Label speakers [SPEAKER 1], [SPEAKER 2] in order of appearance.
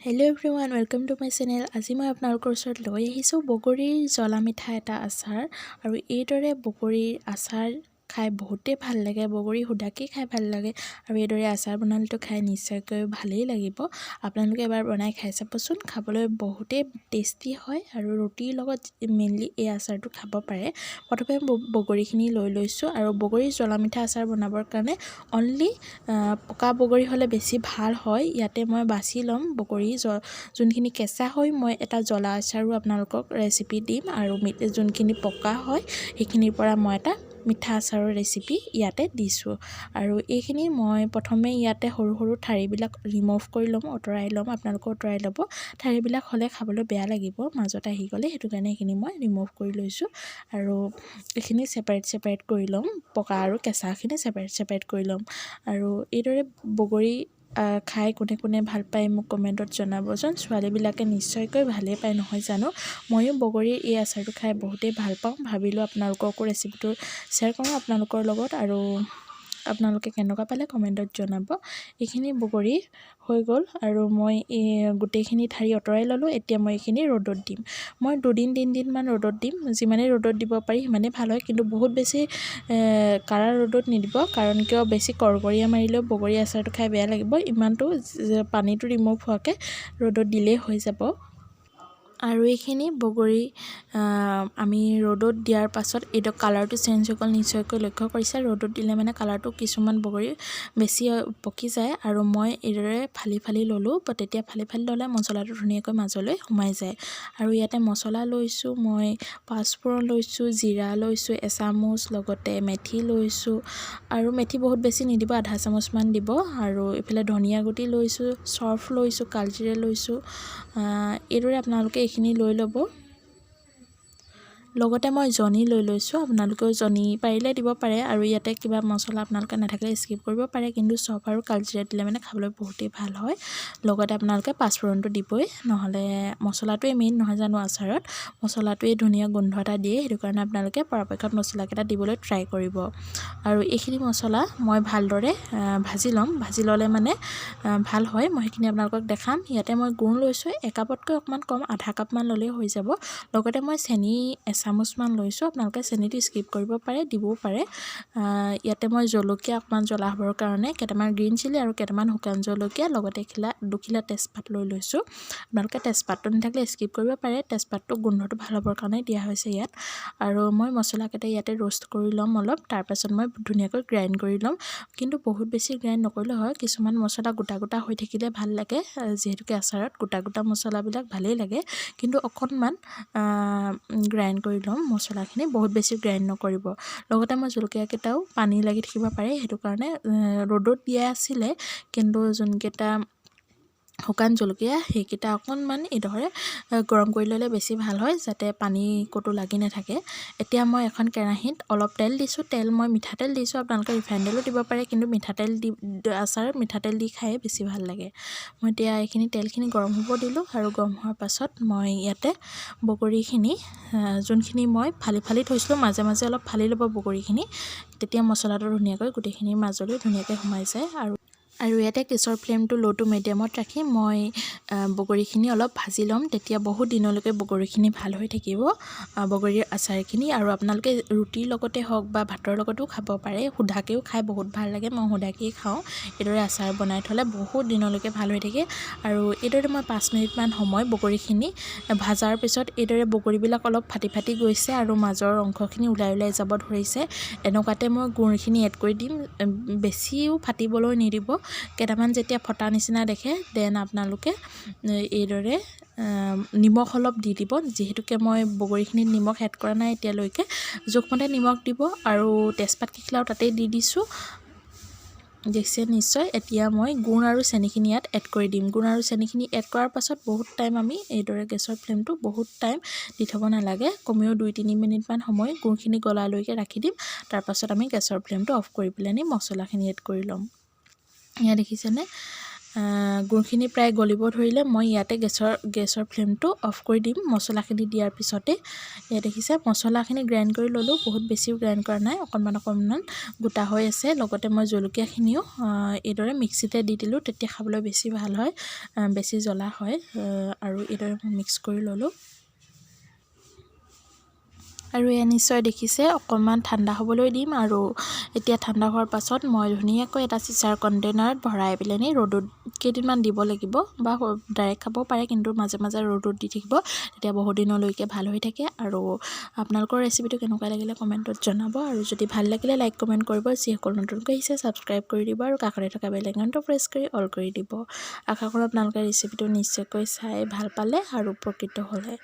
[SPEAKER 1] Hello everyone, welcome to my channel. আজি মই আপোনালোকৰ ওচৰত লৈ আহিছোঁ বগৰীৰ জ্বলা মিঠা এটা আচাৰ। আৰু এইদৰে বগৰীৰ আচাৰ খাই বহুতেই ভাল লাগে। বগৰী সুদাকৈ খাই ভাল লাগে আৰু এইদৰে আচাৰ বনালেতো খাই নিশ্চয়কৈ ভালেই লাগিব। আপোনালোকে এবাৰ বনাই খাই চাবচোন, খাবলৈ বহুতেই টেষ্টি হয় আৰু ৰুটিৰ লগত মেইনলি এই আচাৰটো খাব পাৰে। প্ৰথমে বগৰীখিনি লৈ লৈছোঁ আৰু বগৰীৰ জ্বলা মিঠা আচাৰ বনাবৰ কাৰণে অনলি পকা বগৰী হ'লে বেছি ভাল হয়। ইয়াতে মই বাছি ল'ম বগৰী যোনখিনি কেঁচা হয়। মই এটা জ্বলা আচাৰো আপোনালোকক ৰেচিপি দিম আৰু যোনখিনি পকা হয়, সেইখিনিৰ পৰা মই এটা মিঠা আচাৰৰ ৰেচিপি ইয়াতে দিছোঁ। আৰু এইখিনি মই প্ৰথমে ইয়াতে সৰু সৰু ঠাৰিবিলাক ৰিম'ভ কৰি ল'ম, আঁতৰাই ল'ম। আপোনালোকেও আঁতৰাই ল'ব। ঠাৰিবিলাক হ'লে খাবলৈ বেয়া লাগিব মাজত আহি গ'লে, সেইটো কাৰণে এইখিনি মই ৰিম'ভ কৰি লৈছোঁ। আৰু এইখিনি ছেপাৰেট ছেপাৰেট কৰি ল'ম, পকা আৰু কেঁচাখিনি ছেপাৰেট ছেপাৰেট কৰি ল'ম। আৰু এইদৰে বগৰী খাই কোনে কোনে ভাল পায়, মোক কমেণ্টত জনাবচোন। ছোৱালীবিলাকে নিশ্চয়কৈ ভালেই পায়, নহয় জানো? ময়ো বগৰীৰ এই আচাৰটো খাই বহুতেই ভাল পাওঁ। ভাবিলোঁ আপোনালোককো ৰেচিপিটো শ্বেয়াৰ কৰোঁ আপোনালোকৰ লগত আৰু আপোনালোকে কেনেকুৱা পালে কমেণ্টত জনাব। এইখিনি বগৰী হৈ গ'ল আৰু মই এই গোটেইখিনি ঠাৰি আঁতৰাই ল'লোঁ। এতিয়া মই এইখিনি ৰ'দত দিম। মই 2 দিন 3 দিনমান ৰ'দত দিম। যিমানেই ৰ'দত দিব পাৰি, সিমানেই ভাল হয়। কিন্তু বহুত বেছি কাৰা ৰ'দত নিদিব। কাৰণ কিয়, বেছি কৰকৰীয়া মাৰিলেও বগৰী আচাৰটো খাই বেয়া লাগিব। ইমানটো পানীটো ৰিম'ভ হোৱাকৈ ৰ'দত দিলেই হৈ যাব। আৰু এইখিনি বগৰী আমি ৰ'দত দিয়াৰ পাছত এইটো কালাৰটো চেঞ্জ হৈ গ'ল, নিশ্চয়কৈ লক্ষ্য কৰিছে। ৰ'দত দিলে মানে কালাৰটো কিছুমান বগৰী বেছি পকি যায়। আৰু মই এইদৰে ফালি ফালি ল'লোঁ। তেতিয়া ফালি ফালি ল'লে মছলাটো ধুনীয়াকৈ মাজলৈ সোমাই যায়। আৰু ইয়াতে মছলা লৈছোঁ মই, পাঁচফোৰণ লৈছোঁ, জিৰা লৈছোঁ এচামুচ, লগতে মেথি লৈছোঁ। আৰু মেথি বহুত বেছি নিদিব, আধা চামুচমান দিব। আৰু এইফালে ধনিয়া গুটি লৈছোঁ, চফ লৈছোঁ, কালজিৰা লৈছোঁ। এইদৰে আপোনালোকে এইখিনি লৈ ল'ব। লগতে মই জনি লৈ লৈছোঁ। আপোনালোকেও জনি পাৰিলে দিব পাৰে। আৰু ইয়াতে কিবা মছলা আপোনালোকে নাথাকিলে স্কিপ কৰিব পাৰে, কিন্তু চফ আৰু কালজিৰা দিলে মানে খাবলৈ বহুতেই ভাল হয়। লগতে আপোনালোকে পাঁচফোৰণটো দিবই, নহ'লে মছলাটোৱে মেইন, নহয় জানো? আচাৰত মছলাটোৱে ধুনীয়া গোন্ধ এটা দিয়ে। সেইটো কাৰণে আপোনালোকে পৰাপক্ষত মছলাকেইটা দিবলৈ ট্ৰাই কৰিব। আৰু এইখিনি মছলা মই ভালদৰে ভাজি ল'ম। ভাজি ল'লে মানে ভাল হয়। মই সেইখিনি আপোনালোকক দেখাম। ইয়াতে মই গুড় লৈছোঁ একাপতকৈ অকণমান কম, আধা কাপমান ল'লেই হৈ যাব। লগতে মই চেনি এচামুচমান লৈছোঁ। আপোনালোকে চেনিটো স্কিপ কৰিব পাৰে, দিবও পাৰে। ইয়াতে মই জলকীয়া অকণমান জ্বলা হ'বৰ কাৰণে কেইটামান গ্ৰীণ চিলি আৰু কেইটামান শুকান জলকীয়া, লগতে এখিলা দুখিলা তেজপাত লৈ লৈছোঁ। আপোনালোকে তেজপাতটো নাথাকিলে স্কিপ কৰিব পাৰে। তেজপাতটো গোন্ধটো ভাল হ'বৰ কাৰণে দিয়া হৈছে ইয়াত। আৰু মই মছলাকেইটা ইয়াতে ৰ'ষ্ট কৰি ল'ম অলপ। তাৰপাছত মই ধুনীয়াকৈ গ্ৰাইণ্ড কৰি ল'ম। কিন্তু বহুত বেছি গ্ৰাইণ্ড নকৰিলেও হয়। কিছুমান মছলা গোটা গোটা হৈ থাকিলে ভাল লাগে, যিহেতুকে আচাৰত গোটা গোটা মছলাবিলাক ভালেই লাগে। কিন্তু অকণমান গ্ৰাইণ্ড কৰি ল'ম মছলাখিনি, বহুত বেছি গ্ৰাইণ্ড নকৰিব। লগতে মই জলকীয়াকেইটাও পানী লাগি থাকিব পাৰে, সেইটো কাৰণে ৰ'দত দিয়া আছিলে। কিন্তু যোনকেইটা শুকান জলকীয়া, সেইকেইটা অকণমান এইদৰে গৰম কৰি ল'লে বেছি ভাল হয়, যাতে পানী ক'তো লাগি নাথাকে। এতিয়া মই এখন কেৰাহীত অলপ তেল দিছোঁ। তেল মই মিঠাতেল দিছোঁ, আপোনালোকে ৰিফাইন তেলো দিব পাৰে। কিন্তু মিঠাতেল দি আচাৰত মিঠাতেল দি খায়ে বেছি ভাল লাগে। মই এতিয়া এইখিনি তেলখিনি গৰম হ'ব দিলোঁ আৰু গৰম হোৱাৰ পাছত মই ইয়াতে বগৰীখিনি, যোনখিনি মই ফালি ফালি থৈছিলোঁ, মাজে মাজে অলপ ফালি ল'ব বগৰীখিনি, তেতিয়া মছলাটো ধুনীয়াকৈ গোটেইখিনিৰ মাজলৈ ধুনীয়াকৈ সোমাই যায়। আৰু ইয়াতে গেছৰ ফ্লেমটো ল' টু মিডিয়ামত ৰাখি মই বগৰীখিনি অলপ ভাজি ল'ম। তেতিয়া বহুত দিনলৈকে বগৰীখিনি ভাল হৈ থাকিব, বগৰীৰ আচাৰখিনি। আৰু আপোনালোকে ৰুটিৰ লগতে হওক বা ভাতৰ লগতো খাব পাৰে, সুদাকৈও খাই বহুত ভাল লাগে। মই সুদাকৈয়ে খাওঁ। এইদৰে আচাৰ বনাই থ'লে বহুত দিনলৈকে ভাল হৈ থাকে। আৰু এইদৰে মই 5 মিনিটমান সময় বগৰীখিনি ভাজাৰ পিছত এইদৰে বগৰীবিলাক অলপ ফাটি ফাটি গৈছে আৰু মাজৰ অংশখিনি ওলাই ওলাই যাব ধৰিছে। এনেকুৱাতে মই গুড়খিনি এড কৰি দিম। বেছিও ফাটিবলৈ নিদিব। কেইটামান যেতিয়া ফটা নিচিনা দেখে, then আপোনালোকে এইদৰে নিমখ অলপ দি দিব। যিহেতুকে মই বগৰীখিনিত নিমখ এড কৰা নাই এতিয়ালৈকে, জোখমতে নিমখ দিব। আৰু তেজপাত কেইখিলাও তাতেই দি দিছোঁ, দেখিছে নিশ্চয়। এতিয়া মই গুড় আৰু চেনিখিনি ইয়াত এড কৰি দিম। গুড় আৰু চেনিখিনি এড কৰাৰ পাছত বহুত টাইম আমি এইদৰে গেছৰ ফ্লেমটো বহুত টাইম দি থ'ব নালাগে। কমেও 2-3 মিনিটমান সময় গুড়খিনি গলালৈকে ৰাখি দিম। তাৰপাছত আমি গেছৰ ফ্লেমটো অফ কৰি পেলাইনি মছলাখিনি এড কৰি ল'ম। এয়া দেখিছেনে? গুড়খিনি প্ৰায় গলিব ধৰিলে মই ইয়াতে গেছৰ ফ্লেমটো অফ কৰি দিম মছলাখিনি দিয়াৰ পিছতে। এয়া দেখিছে, মছলাখিনি গ্ৰাইণ্ড কৰি ল'লোঁ। বহুত বেছিও গ্ৰাইণ্ড কৰা নাই, অকণমান অকণমান গোটা হৈ আছে। লগতে মই জলকীয়াখিনিও এইদৰে মিক্সিতে দি দিলোঁ, তেতিয়া খাবলৈ বেছি ভাল হয়, বেছি জ্বলা হয়। আৰু এইদৰে মই মিক্স কৰি ল'লোঁ। আৰু এয়া নিশ্চয় দেখিছে, অকণমান ঠাণ্ডা হ'বলৈ দিম। আৰু এতিয়া ঠাণ্ডা হোৱাৰ পাছত মই ধুনীয়াকৈ এটা চিচাৰ কণ্টেইনাৰত ভৰাই পেলাইনি ৰ'দত কেইদিনমান দিব লাগিব বা ডাইৰেক্ট খাব পাৰে, কিন্তু মাজে মাজে ৰ'দত দি থাকিব, তেতিয়া বহুত দিনলৈকে ভাল হৈ থাকে। আৰু আপোনালোকৰ ৰেচিপিটো কেনেকুৱা লাগিলে কমেণ্টত জনাব। আৰু যদি ভাল লাগিলে লাইক, কমেণ্ট কৰিব। যিসকল নতুনকৈ আহিছে, ছাবস্ক্ৰাইব কৰি দিব আৰু কাষতে থকা বেল আইকনটো প্ৰেছ কৰি অল কৰি দিব। আশা কৰোঁ আপোনালোকে ৰেচিপিটো নিশ্চয়কৈ চাই ভাল পালে আৰু উপকৃত হ'লে।